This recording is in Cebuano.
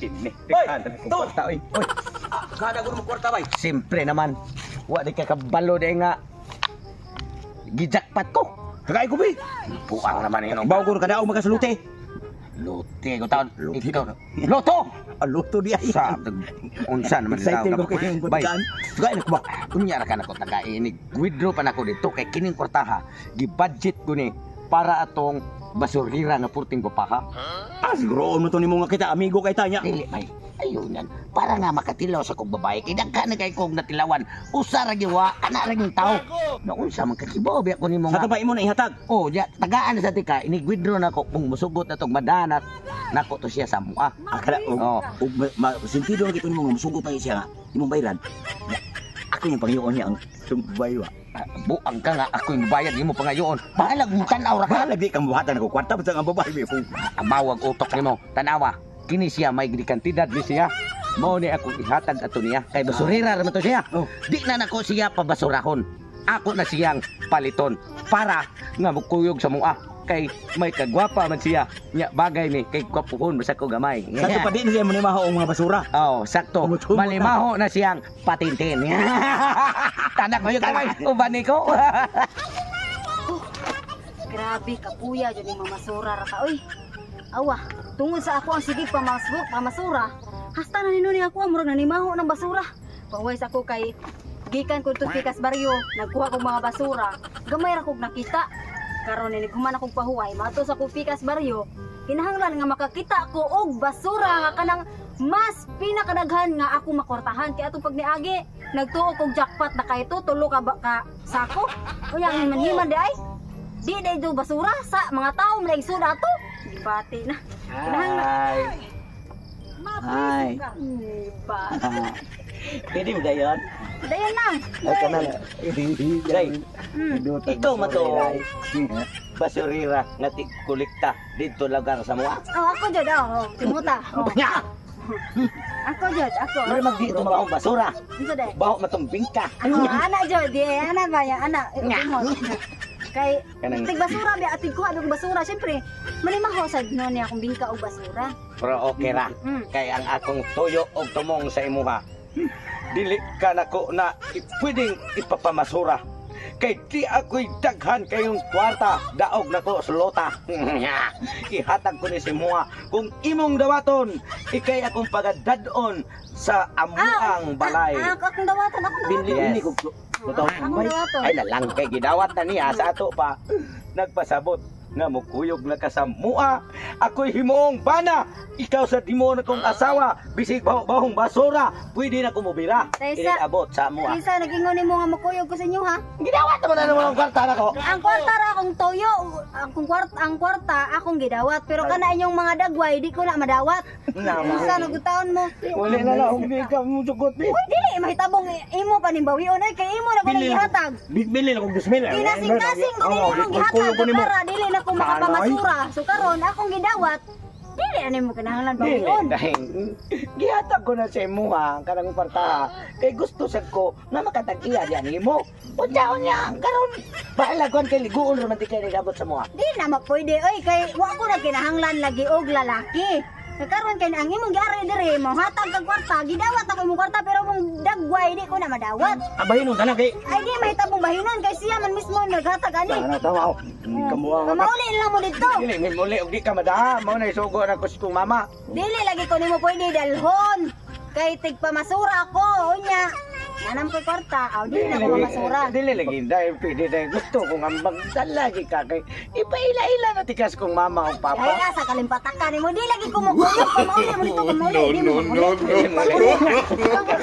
Kini, Hoy! daghan na kong To! kwarta oy. Oy, Kada ko mo kwarta bay. Siyempre naman. Wa di ka kabalo di nga. Gijakpat ko. Tagay ko bi. Buang naman yun. Bawo ko kada makasulute. Lote ko taon. Lote. Ikaw. Loto! Ah, luto di ay. Sa unsa naman Excited tawag ko kay yung Bay, kwartaan. Tagay na ko ba? Unya ra ka nako tagainig. Withdraw pa nako dito kay kining kwartaha. Gi-budget ko ni para atong basurira nga purting bapaha. Ah, siguro mo to nimo nga kita amigo kay tanya. Dili may. Ayun yan. Para nga makatilaw sa kong babae. Kay daghan na kay kong natilawan. Usa ra giwa, kana ra yung tao. Naunsa man kakibaw biya ko nimo Sa nga. to pa imo na ihatag? Oh, ya, tagaan na sa tika, inig-withdraw na ko kung musugot na tong madanat nako to siya sa mua. Ah, kada og Oh. og sentido na gito nimo nga musugot na siya nga imong bayran. Ako yung pangyoon niya ang sumbay wa. Ah, buang ka nga ako yung bayad nimo pangayoon. Bahalag mo tan-aw ra ka. Bahalag di kang buhatan ako kwarta basta ang babae bi kung Amawag utok nimo. Tanawa, kini siya may kantidad ni siya. Mao ni akong ihatag ato niya. Kay basurera ra man to siya. Oh. Di na nako siya pabasurahon. Ako na siyang paliton para nga mukuyog sa mua. Kay may kagwapa man siya. Nya bagay ni kay gwapuhon basta ko gamay. Sa to pa di na siya mo ni maho ang mga basura. Oh, sakto. Tumutubo na. Malimaho na siyang patintin. Tanak mo yung kamay. Uban ni ko. Grabe kapuya jud ni mamasura ra ka oy. Awa, tungod sa ako ang sige pamasura. Hasta na nino ni ako murag nanimaho ng basura. Paway sa ako kay gikan ko pikas baryo, nagkuha kog mga basura. Gamay ra kog nakita. Karon ni human akong pahuway, mato sa kog pikas baryo. Kinahanglan nga makakita ko og basura nga kanang mas pinakadaghan nga ako makortahan kay atong pagniagi nagtuo kog jackpot na kay to tulo ka, ba, ka sako. Unya ang himan-himan di ay. Di day do basura sa mga tao mala igsuda ato. Gibati na. Kinahanglan. Hi. Hi. Ba. Pwede mo dayon? Dayon lang. Ay kana na. Day, Ikaw man to. Basurira nga ti kolekta dito lugar sa mua. Oh, ako jud oh, timuta. Oh. Nya, Ako jud, ako. mura mag dito ba basura? Unsa day? Baho matong bingka. Oh, ana jud, di ana ba ya, ana. Timot. Kay Kanang tig basura bi atig kuha og basura syempre. Manimaho sad no niya akong bingka og basura. Pero okay ra. Kay ang akong tuyo og tumong sa imuha. Dili ka nako na pwedeng ipapamasura. Kay di ako'y daghan kayong kwarta, daog nako sa lota. Ihatag ko ni si Mua kung imong dawaton, ikay akong pagadadon sa amuang balay. Ah, ah, akong dawatan, akong dawatan. Binli Yes. ni ko. Akong dawaton. Ay nalang kay gidawat na niya sa ato pa. Nagpasabot nga mukuyog na ka sa mua. Ako'y himuong bana. Ikaw sa dimo na kong asawa. Bisig baho-bahong basura. Pwede na kumubira. Taysa. Abot sa mua. Kinsa nagingon nimo nga mukuyog ko sa inyo ha? Gidawat mo na naman ang kwarta nako. Ang kwarta ra akong toyo, ang kwarta akong gidawat, pero kana inyong mga dagway di ko na madawat. Naman. Unsa nagutaon mo? Wala na lang. Hindi ka musugot. Uy, dili mahitabong imo pa ning bawion ay kay imo na ko nang gihatag. Bili na kong 2,000. Kinasing-kasing ko dili imong gihatag para dili na ko makapamasura. So karon akong gidawat, dili ani mo kinahanglan Dili, bawion. dahil gihatag ko na sa imuha ang kanang kwarta kay gusto sad ko nga makatag-iya diyan nimo. Unsa unya karon bahala kay liguon ra man ti kay nagabot sa mua. Di na mapwede oy kay wa ko na kinahanglan lagi og lalaki. Kay karon kay ang imong giari diri mo hatag kag kwarta, gidawat ako imong kwarta pero mong dagway di ko na madawat. Abahin nun tanan kay. Ay di mahitabong bahinon kay siya man mismo naghatag ani. Tama tawa. Kamuha nga. Mauli lang mo dito. Dili mi muli og di ka madaha mao na isugo na ko sa kong mama. Dili lagi ko nimo pwede dalhon. Kay tigpamasura ko unya. Nanam koy kwarta, aw dili na ko mamasura. Dili lagi dahil pwede dahil gusto ko nga magdala gi ka kay ipaila-ila na tikas kong mama o papa. Ay asa kalimpatakan nimo, di lagi ko mokuyog pa mauli mo dito, mauli di mo No, no, mauli. no, no.